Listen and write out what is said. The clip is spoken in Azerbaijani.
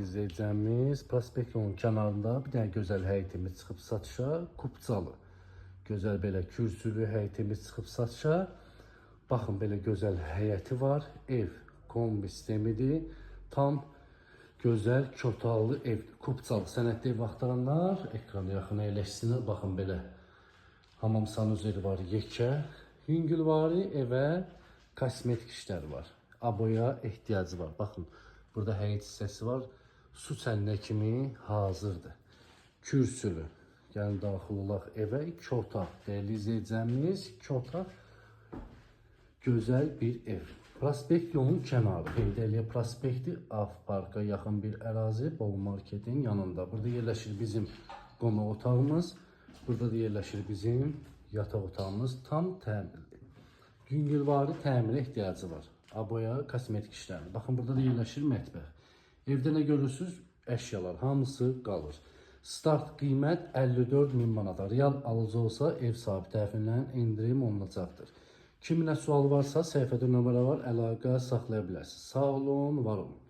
izləyicimiz, prospekt yolunun kənarında bir dənə gözəl həyətimiz çıxıb satışa, kupçalı. Gözəl belə kürsülü həyətimiz çıxıb satışa. Baxın belə gözəl həyəti var. Ev kombi sistemidir. Tam gözəl iki otaqlı ev, kupçalı sənədli ev axtaranlar ekrana yaxın əyləşsinlər. Baxın belə hamam sanuzeli var yekə. Yüngülvari evə kosmetik işlər var. Aboya ehtiyacı var. Baxın, burada həyət hissəsi var. Su çəlinə kimi hazırdır. Kürsülü. Gəlin daxil olaq evə. İki otaq. Dəyərli izləyicilərimiz, iki otaq gözəl bir ev. Prospekt yolunun kənarı. Heydər Əliyev prospekti, Av Parka yaxın bir ərazi, Bol marketin yanında. Burada yerləşir bizim qonaq otağımız. Burada da yerləşir bizim yataq otağımız. Tam təmirli. Yüngülvari təmirə ehtiyacı var. Aboya, kosmetik işləri. Baxın, burada da yerləşir mətbəx. Evdə nə görürsüz? Əşyalar hamısı qalır. Start qiymət 54 min manata. Real alıcı olsa ev sahibi tərəfindən endirim olunacaqdır. Kimin nə sualı varsa səhifədə nömrə var, əlaqə saxlaya bilərsiniz. Sağ olun, var olun.